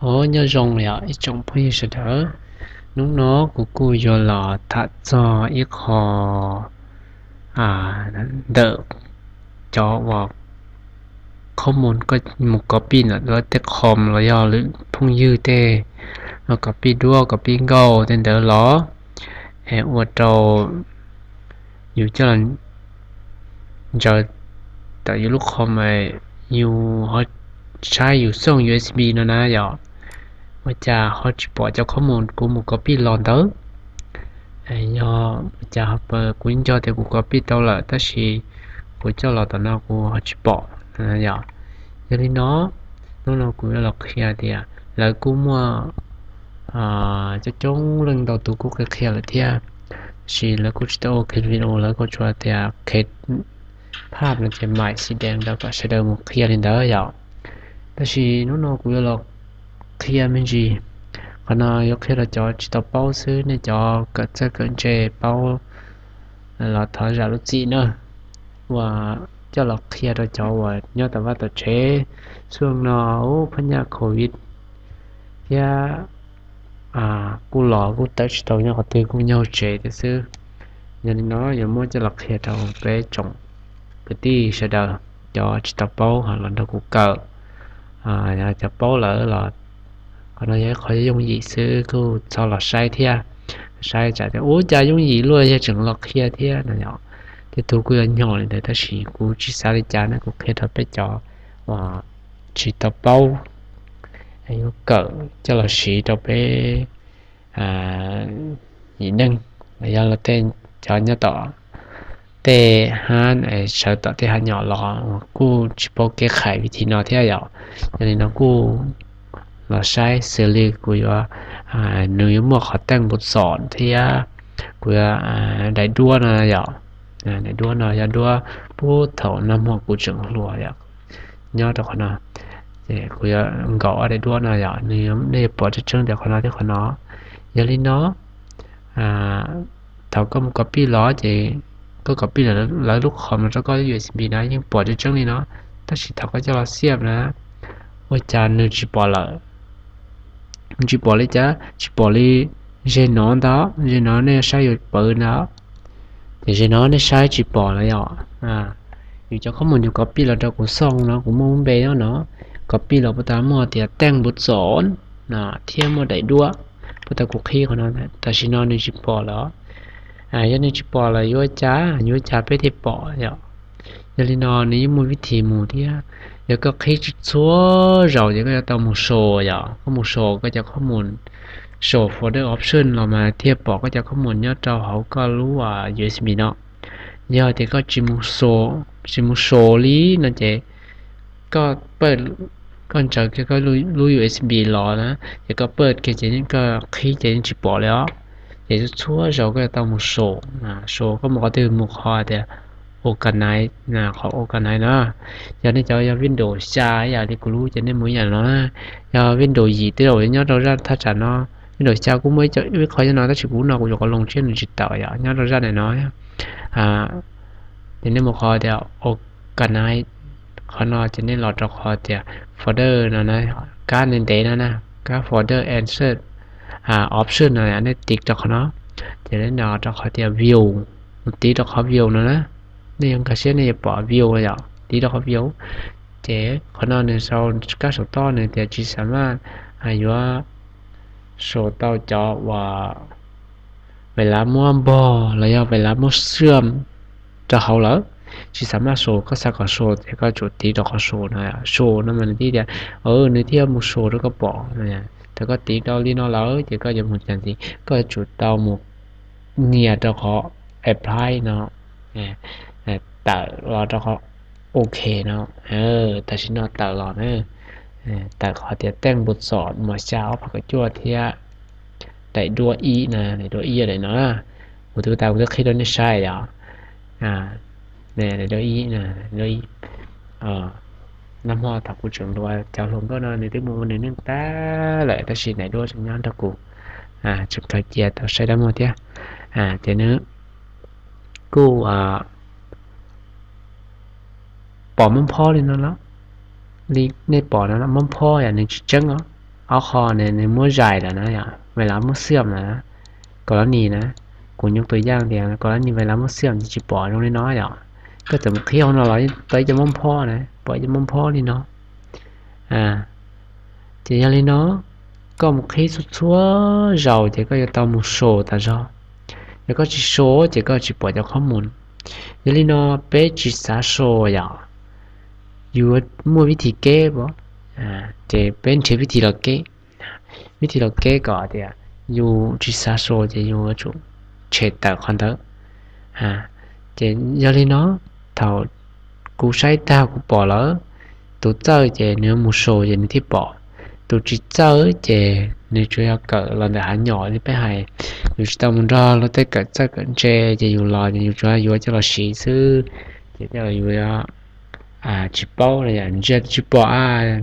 Os, nyob zoo yom ib tsoom phooj ywg sawv daws. Hnub no kuv kuj yuav los tham txog ib qho ntawm cov uas qhob mus, mus copy ntawm lawv tej com los yog lwm phooj ywg tej copy duab copy nkauj tej ntawd los ua rau yus coj los ntsaws tawm yus lub com, yus ho saib yus xoo U S B no na yom, ua cas ho tsis pom cov qhob mus kuv mus copy los ntawd. Yog ua cas ho, kuv nco tias kuv copy tau lawm tab sis kuv coj los tom no kuv ho tsis pom yom. Yog li no, hnub no kuv yuav los qhia tias lawv kuj muaj coob coob leej ntau tus kuj qhia qhia lawm thiab, tab sis lawv kuj tsis tau ua video, lawv kuj tsuas tias qhia phaj no ces maim xim dees rau kom sawv daws mus qhia li ntawd yom. Tab sis hnub no kuv yuav los qhia me ntsis, qhov no yuav qhia rau cov tsis tau paub xwb, nej cov kawm txawj kawm ntse paub los thov zam lub txim na. Uas coj los qhia rau cov uas nyob tom vaj tom tsev, xyoo no ub phab nyaj covid thiab kuj los kuj tawm tsis tau nyob qhov twg, kuj nyob hauv tsev thiab xwb. Yog li no yuav muab coj los qhia rau peb tsoom kwv tij sawv daws, cov tsis tau paub ho los nrog kuv kawm. Cov paub lawm los qhov no yog ib qho yooj yim xwb, kuj txhob los saib thiab. Saib tsam tias ub cas yooj yim luaj yog tseem los qhia thiab no yom. Tej tug kuj yuav nyom li ntawd tab sis kuv tsis xav li cas na, kuv qhia rau peb cov uas tsis tau paub yuav kawm coj los siv rau peb yim neej los yog los tej cov nyob tom tej hab sawv tom tej hav nyom los kuj tsis paub kev khais vib thim no thiab yom. Yog li no kuj los saib xws li kuv yuav, nws yuav muaj qhov teej npus xom thiab kuv yuav daim duab no yom. Daim duab no yog duab puag thaum nag hmo kuv tseem hluas yom, nyob rau qhov no. Ces kuv yuav nkaum ob daim duab no yom, nws, nej yuav pom tseeb tseeb tias qhov no thiab qhov no. Yog li no, thaum koj mus copy los ces koj copy lawv lub com no rau koj lub U S B no yeej pom tseeb tseeb li no, tab sis thaum koj coj los xiaj na, ua cas nws tsis pom lawm. Tsis pom li cas? Tsis pom li. Ze no ntag, ze no nej saib yuav pawv ntag. Ces ze no nej saib tsis pom lawm yom. Yus cov qhob mus yus copy los rau kuv xoo no, kuv muaj lub npe nyob no, copy los puag ta muaj tias teej npus xom thiab muaj daim duab, puag ta kuv qhib qhov no, tam sim no nws tsis pom lawm. Yog nws tsis pom lawm yuav cas, yuav cas peb thiaj pom yom. Yog li no nws yeej muaj vib thim mus thiab. Yog koj qhib txhua zaus ces koj yuav tau mus sau yom, koj mus sau koj cov qhob mus, sau folder option los mas thiaj pom koj cov qhob mus nyob rau hauv koj lub U S B no. Yog tias koj tsis mus sau li no ces koj pawj, koj ntsaws kiag koj lub U S B los na, ces koj pawj kiag ces koj qhib ces yeej tsis pom li os. Ces txhua zaus koj yuav tau mus sau, sau koj mus qhov twg mus qhov tias organize, qhov organize na. Yog nej cov yog Windows xya ib yam li kuv lub ces nej mus ib yam no na. Yog Windows yim tej zaum nyob rau zaj thaj tsam no, Windows xya kuj muaj ib qho nyob no tab sis kuv no kuv yuav qhov loos tshiab nws tsis tawm yom, nyob rau zaj ntawm no. Ces nej mus qhov tias organize, qhov no ces nej los rau qhov tias folder no na, kab ntev ntev no na, kab folder and search option no nej tiv rau qhov no. Ces nej los rau qhov tias view, mus tiv rau qhov view no na. Nej yuav nkag siab nej yuav pom view no yom, tiv rau qhov view. Ces qhov no nws sau kab saum toj nws tias tsis xav maj yuav sau tau cov uas vem lav muab npog los yog vem lav muab xwm rau hauv lawm, tsis xav maj sau, koj xav kom sau ces koj tsum tiv rau qhov sau no. Sau no mas nws thiaj tias, nws thiaj mus sau rau koj pom. Thaum koj tiv rau li no lawm ces koj yuav mus cas ntxiv, koj yuav tsum tau mus nias rau qhov apply no, tawm los rau qhov ok no. Tam sim no tawm los na, tawm qhov tias teej npus xom mus xya ob phav kaum cuaj thiab daim duab ib na, daim duab ib daim no. Kuv twb tas kuv twb qhib rau nej saib yom. Daim duab ib, nag hmo thaum kuv tseem hluas cov hluas nkauj no nws twb mus ua nws neej tag lawm tab sis daim duab tseem nyob nrog kuv, tseem khaws cia tau saib dab muag thiab. Ces nws kuj pom mob phob li no los, li nej pom no mob phob yom, nws tsis tseeb os. ob qho ne nws muab zais lawm na yom, ves lav muab xiam lawm na, kaum lab nis na. Kuv nyuj tus yaj tias kaum lab nis ves lav muab xiam ces tsis pom zoo li no yom. Koj txawm mus qhib hauv no los tau ib cov mob phob na, pom ib cov mob phob li no. Ces yog li no, koj mus qhib txhua txhua zaus ces koj yuav tau mus saus tas zog. Yog koj tsis saus ces koj tsis pom cov qhob mus. Yog li no, peb tsis xav saus yom, yuav muaj vib thim keb, ces peb nrhiav vib thim los keb. Vib thim los keb kom tias yus tsis xav saus ces yus yuav tsum tshem tawm qhov ntawd. Ces yog li no, thaum kuv saib tag kuv pom lawm, tus txawj ces nws mus saus ces nws thiaj pom, tus tsis txawj ces nws tsuas yog kawm los ntawm hav nyom li peb hais, yus tsis tau mus nrog luag tej kawm txawj kawm ntse ces yus los ces yus tsuas yuav coj los siv xwb, ces coj los yus tsis paub no yom, ntsia tsis pom,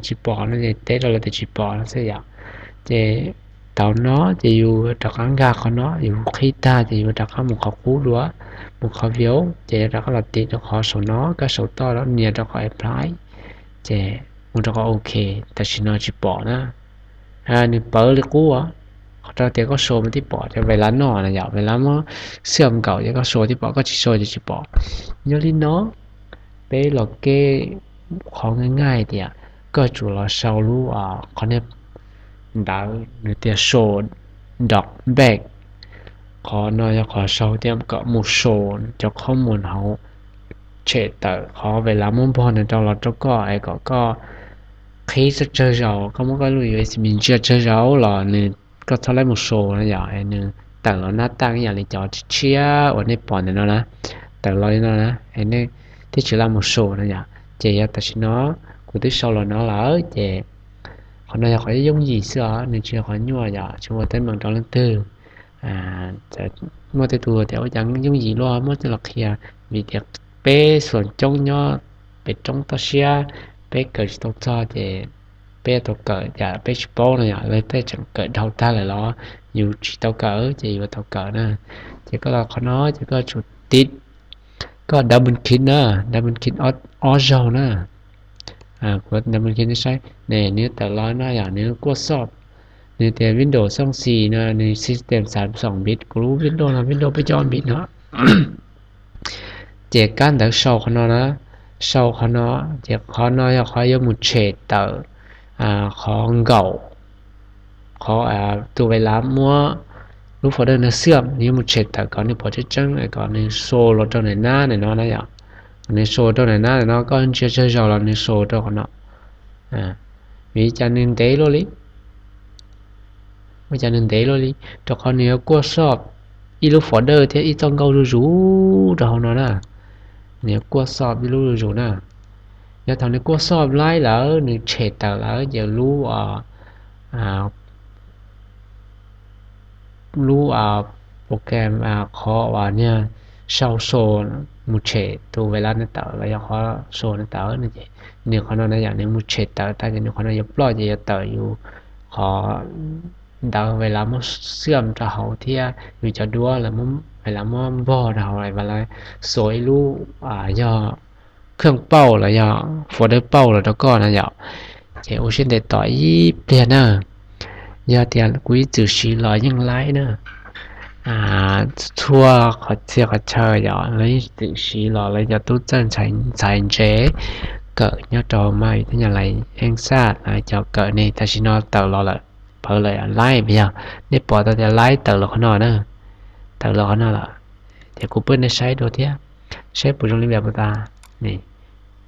tsis pom no ces teb rau lawv tias tsis pom no xwb yom. Ces thaum no ces yus rov qab nkag qhov no, yus qhib tag ces yus rov qab mus qhov qub dua, mus qhov view ces yuav rov qab los tim rau qhov saum no, koj saum toj nias rau qhov apply, ces mus rau qhov ok, tam sim no tsis pom na. Nws pawv li qub, qhov rau tias koj saus mas thiaj pom cov ves lav no na yom, ves lav muab xiam nkaus ces koj saus thiaj pom, koj tsis saus ces tsis pom. Yog li no, peb los keb qhov nqaij nqaij tias koj tsum los sau lub qhov niag ntawv nws tias show dot back. Qhov no yog qhov sau tias kom mus saus cov qhob mus hauv, tshem tawm qhov ves lav muab npog nws rau los rau koj es kom koj qhib txawj tsawg zaus, koj muab koj lub U S B ntsia tsawg zaus los nws, koj txhob laib mus saus no yom, nws tawm los nab taj ib yam li cov tshiab tshiab uas nej pom ntawm no na, tawm los li no na, nej thiaj tsis laib mus saus no yom. Ces yog tam sim no kuv twb sau los no lawm ces qhov no yog qhov yooj yim xwb os, nws tsis yog qhov nyuaj yom, tsis ua teeb meem rau leej twg. Muaj tej tus tias ua cas yooj yim luaj muab coj los qhia, vim tias peb xuam coob nyob pem roob toj siab, peb kawm tsis tau txog ces peb yuav tau kawm, cas peb tsis paub no yom, lawv tej tseem kawm dhau tag lawm los yus tsis tau kawm ces yuav tau kawm na. Ces koj los qhov no ces koj tsum tiv, koj double click na, double click ob zaug na. Kuv double click nej saib ne, nws tawm los no yom, nws kuaj xoj, nws tias Windows xoo xis no nws system xav xoom bit, kuv lub Windows no Windows peb caug bit no. Ces kab ntawv sau qhov no na, sau qhov no, ces qhov no yog qhov yuav mus tshem tawm qhov nkaum, qhov tus ves lav muab lub folder no xiam, nws yuav mus tshem tawm kom nws pom tseeb tseeb kom nws sau los rau nram nab ntawm no na yom. Nws sau rau nram nab ntawm no, koj ntsia tsawg zaus los nws sau rau qhov no. Vim cas nws ntev luaj li? Ua cas nws ntev luaj li? Rau qhov nws yuav kuaj xoj ib lub folder thiab ib txoj nkauj zuj zus rau hauv no na. Nws yuav kuaj xoj ib lub zuj zus na. Yog thaum nws kuaj xoj laib lawm, nws tshem tawm lawm ces lub, lub program, qhov uas niag sau sau mus tshem tus ves lav no tawm los yog qhov sau no tawm no ces nws qhov no na yom, nws mus tshem tawm tag ces nws qhov no yuav ploj ces yuav tawm yus qhov ntawv ves lav muab xiam rau hauv thiab yus cov duab, ves lav muab npog rau hauv, ves lav sau ib lub, yog kheej pauj los yog folder pauj los rau koj na yom. Ces ua siab ntev tos ib pliag na. Yog tias kuv ib txwm siv los yeej laib na. Txhua qhov txhia qhov chaw yom, lawv ib txwm siv los lawv cov tub txawj ntxhais ntse kawm nyob rau mas vim thiab nyab laj eej xaj cov kawm ne, tam sim no tawm los lawm, pawv lawm, laib, yog nej pom tau tias laib tawm los qhov no na, tawm los qhov no lawm. Ces kuv pub nej saib dua thiab, saib puas zoo li npe puas tas.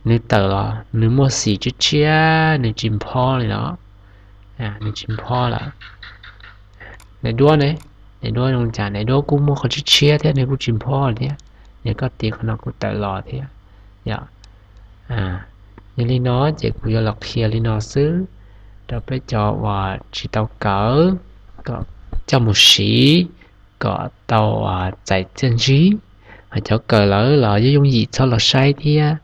Nws tawm los nws muaj xim tshiab tshiab, nws tsis nphob li los, nws tsis nphob lawm. Daim duab ne, daim duab zoo li cas, daim duab kuj muaj qhov tshiab tshiab thiab nws kuj tsis nphob li thiab. Yog koj tiv qhov no kuj tawm los thiab yom. Yog li no ces kuv yuav los qhia li no xwb rau peb cov uas tsis tau kawm, kom coj mus siv kom tau txais txiaj ntsig. Ho cov kawm lawm los yooj yooj yim txhob los saib thiab.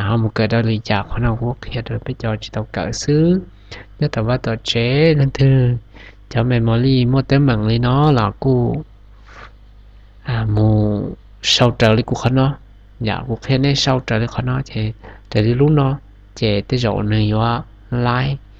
Ho mus kawm rau li cas, qhov no kuv qhia rau peb cov tsis tau kawm xwb. Nyob tom vaj tom tsev leej twg cov memory muaj teeb meem li no los kuj mus sau raws li kuv qhov no. Yam kuv qhia nej sau raws li qhov no ces, raws li lub no, ces tej zaum nws yuav laib.